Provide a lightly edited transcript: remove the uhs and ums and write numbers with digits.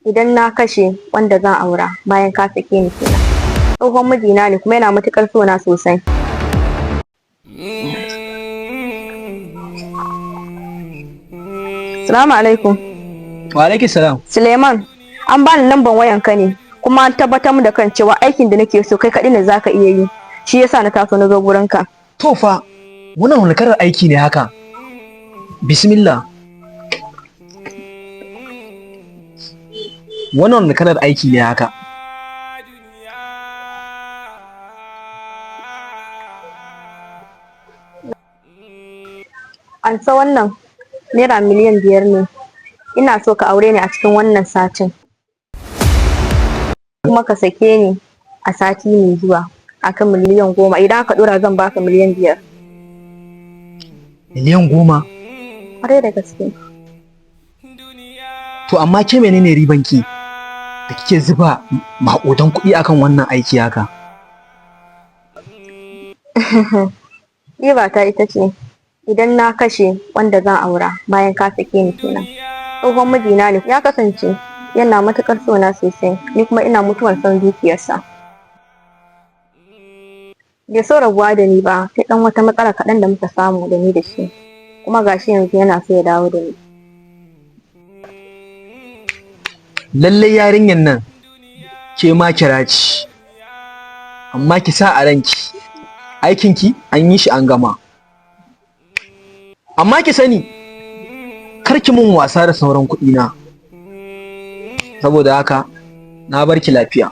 Idan na kashe wanda zan aura bayan ka sake ni kenan. Tsohon mijina ne kuma yana matuƙar so na sosai. Salamu alaikum. Wa alaikum salam. Suleiman, an bani lambar wayanka ne kuma an tabbatar da kan cewa aikin da nake so kai kaɗai ne zaka iya yi. Shi yasa na taso na zo gurinka. To fa, wannan wani kalar aiki ne haka? Bismillah. Wannan wani kalar aiki ne haka? Ansa wannan naira 5,000,000 ne. Ina so ka aure ni a cikin wannan satin. Kuma ka sake ni a sati mai zuwa akan 10,000,000. Idan aka ɗora zan baka 5,000,000. 10,000,000? Kwarai da gaske. To amma ke menene riban ki da kike zuba maƙudan kuɗi akan wannan aiki haka? Riba ta ita ce idan na kashe wanda zan aura bayan ka sake ni kenan. Tsohon mijina ne ya kasance yana matuƙar so na sosai, ni kuma ina mutuwan son dukiyarsa. Bai so rabuwa da ni ba sai ɗan wata matsala kaɗan da muka samu da ni da shi. Kuma gashi yanzu yana so ya dawo da ni. Lallai yarinyar nan ke ma kira ce, amma ki sa a ranki aikinki an yi shi an gama. Amma ki sani kar ki mun wasa da sauran kuɗina. Saboda haka na bar ki lafiya.